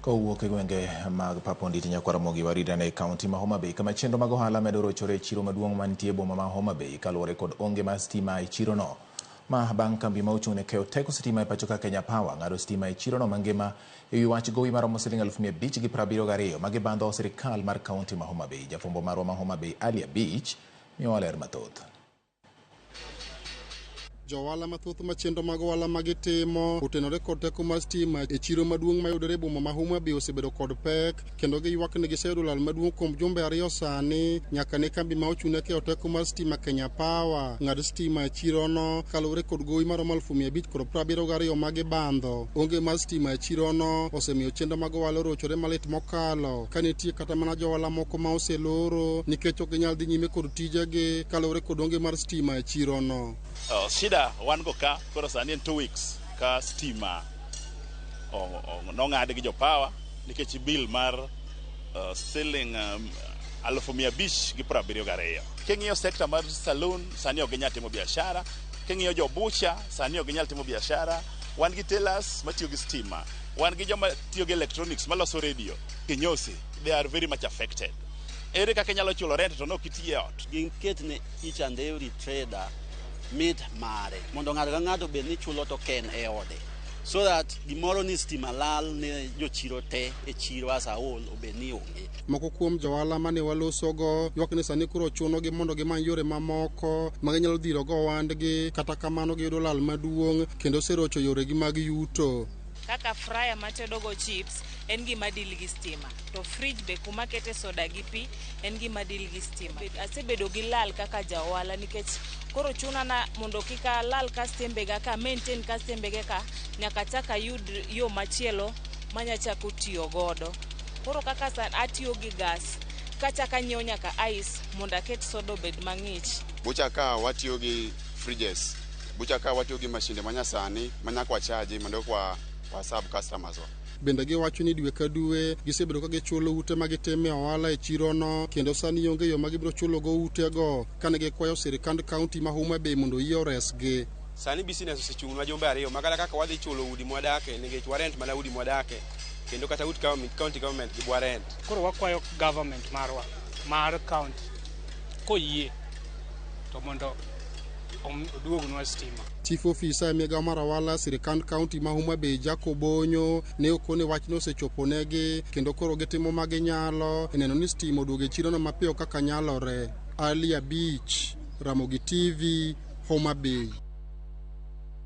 Kowuok e gwenge mag Paponditi Nyakwar Ramogi waridane e kaunti ma Homa Bay kama chenro mag ohala medo rochore e chiro maduong' mantie e boma ma Homa Bay kaluwore kod onge mar stima e chirono. Ma bang' kambi ma ochung' ne keyo teko sitima e pacho ka Kenya Power ng'ado stima e chirono mangima e wi wach gowi maromo siling 572,000 ma gibandho sirikal mar kaunti ma Homa Bay. Jafwambo marwa ma Homa Bay Ali Abich miyowa ler mathoth. Johala mathoth ma chenro mag ohala ma gitimo otenore kod teko mar stima e chiro maduong' mayudore e boma ma Homa Bay osebedo kod pek kendo giywak ni giseyudo lal maduong' kuom jumbe ariyo sani nyaka ne kambi ma ochung' ne keyo teko mar stima Kenya Power ng'ad stima e chirono kaluwore kod gowi maromo 572,000 ma gibandho. Onge mar stima e chirono osemiyo chenro mag ohala orochore malit mokalo ka nitie kata mana johala moko ma oseloro nikech ok ginyal dhi nyime kod tijegi kaluwore kod onge mar stima e chirono. Shida wan go ka koro sani en 2 weeks ka stima nong'ad gi jo power nikech bill mar siling 572,000. King'iyo sector mar saloon, sani ok ginyal timo biashara. King'iyo jo butcher, sani ok ginyal timo biashara. Wan gi tailors matiyo gi stima, wan gi joma tiyo gi electronics maloso radio kinyosi, they are very much affected. Ere kaka inyalo chulo rent to nok itiyo e ot? Giket ne each and every trader mit mare mondo ng'ato ka ng'ato bed ni chulo token e ode so that gimoro ni stima lal ne jochiro te e chiro as a whole obed ni onge. Moko kuom johala mane walosogo ywak ni sani koro chunogi mondo gimany yore mamoko ma ginyalo dhirogo ohandgi, kata kamano giyudo lal maduong' kendo oserocho yoregi mag yuto. Kaka fryer matedogo chips en gima deal gi stima, to fridge be kuma kete soda gi pi en gima deal gi stima. Asebedo gi lal kaka ja ohala nikech koro chuna na mondo kik alal kastembega ka maintain kastembege ka nyaka achak ayud yo machielo manya chako tiyo godo. Koro kaka sani atiyo gi gas kachako anyiewo nyaka ice mondo aket soda obed mang'ich. Bucha ka watiyo gi fridges, bucha ka watiyo gi mashinde manyasani ma nyaka wachaji mondo kwa wa serve customers wa. Bende giwacho ni dwe ka dwe gisebedo ka gichulo ute ma gitime ohala e chirono kendo sani onge yo ma gibiro chulogo utego kane gikwayo sirikand kaunti ma Homa Bay mondo oyie oresgi. Sani business osechung' jumbe 2 ma kata kaka wadhi chulo udi mwadake nikech warent mana udi mwadake kendo kata ut county government gi bwarent. Koro wakwayo government marwa mar county koyie to mondo oduognwa stima. Chief officer e migawo mar ohala sirikand kaunti ma Homa Bay Jacob Onyo ne okone wachno osechoponegi kendo koro gitimo ma ginyalo e neno ni stima oduogo e chirono mapiyo kaka nyalore. Ali Abich, Ramogi TV, Homa Bay.